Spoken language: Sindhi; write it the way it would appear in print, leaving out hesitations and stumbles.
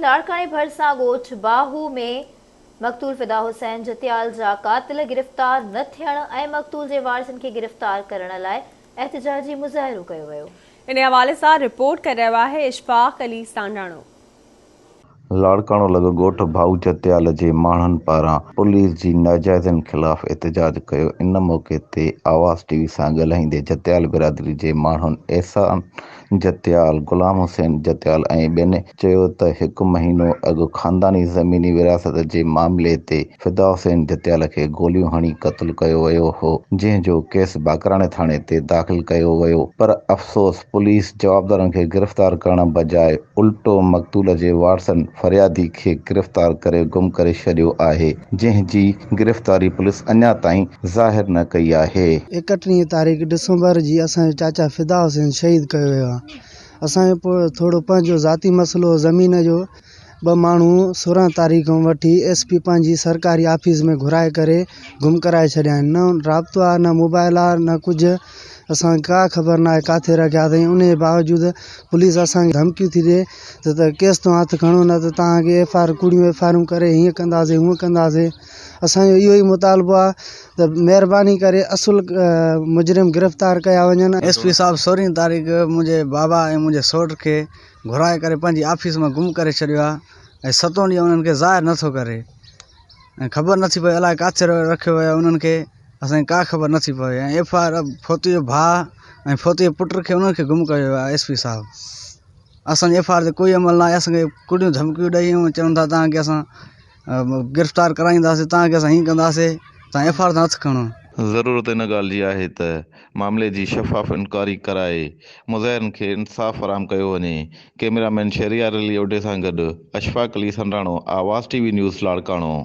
لاڙڪاڻي ڀرسان ڳوٺ باهو ۾ مقتول فدا حسين جتيال جا قاتل گرفتار نه ٿيڻ ۽ مقتول جي وارثن کي گرفتار ڪرڻ لاء احتجاجي مظاهرو ڪيو ويو. ان حوالي سان رپورٽ ڪري رهيو آهي اشفاق علي سانڊاڻو. لاڙڪاڻو لڳ ڳوٺ ڀائو جتيال جي ماڻهن پاران پوليس جي ناجائزين خلاف احتجاج ڪيو ان موقعي تي آواز ٽي وي سان ڳالهائيندي جتيال برادري جي ماڻهن احسان جتيال، غلام حسين جتيال ۽ ٻين چيو ته هڪ مهينو اڳ خانداني زميني ورهاست جي معاملي تي فدا حسين جتيال کي گوليون هڻي قتل ڪيو ويو هو، جنهن جو ڪيس باقراڻي ٿاڻي تي داخل ڪيو ويو پر افسوس پوليس جوابدارن کي گرفتار ڪرڻ بجاء الٽو مقتول جي وارثن فريادي کي گرفتار ڪري گم ڪري ڇڏيو آهي، جنهن جي گرفتاري پوليس اڃا تائين ظاهر نه ڪئي آهي. ايڪٽيهين تاريخ ڊسمبر جي اسان جو چاچا فدا حسين شهيد ڪيو ويو آهي. اسان جو پوء ٿورو پنهنجو ذاتي مسئلو هو زمين جو ٻه ماڻهو 16 تاريخ کان وٺي ايس پي پنهنجي سرڪاري آفيس ۾ گهرائي ڪري گم ڪرائي ڇڏيا آهن نه رابطو آهي نه موبائل آهي نه ڪجهه اسان کي ڪا خبر ناهي ڪاٿي رکيا اٿئي ان جي باوجود پوليس اسان کي ڌمڪيون ٿي ڏي ته ڪيس تان هٿ کڻو نه ته توهان کي ايف I R ڪوڙيون ايف I آرون ڪري هيئن ڪنداسين هونئن ڪنداسين اسان جو اهو ئي مطالبو آهي ته مهرباني ڪري اصل مجرم گرفتار ڪيا وڃن. ايس پي صاحب سورهين تاريخ منهنجي بابا ۽ منهنجي سوٽ کي گهرائي ڪري پنهنجي آفيس مان گم ڪري ڇڏيو آهي ۽ ستون ڏينهن انهن کي ظاهر نٿو ڪري ۽ خبر نٿي پوي الائي ڪاٿي رکيو ويو آهي انهن کي اسان کي ڪا خبر نٿي پوي ۽ ايف I R فوتي جو ڀاء ۽ فوتي جي پٽ کي انهن کي گم ڪيو ويو آهي ايس پي صاحب اسان جي ايف I R تي ڪوئي عمل ناهي اسان کي ڪوڙيون ڌمڪيون ڏئي ۽ چون ٿا توهان کي اسان گرفتار ڪرائينداسين توهان کي اسان هيئن ڪنداسين توهان ايف I R تان هٿ کڻو. ضرورت ان ڳالهه جي آهي ته معاملي جي شفاف انڪوائري ڪرائي مظاهرين کي انصاف فراهم ڪيو وڃي. ڪئميرا مين شهريار علي اوڍي سان گڏ Ashfaq Ali Sandano, Awaz T V news Larkana.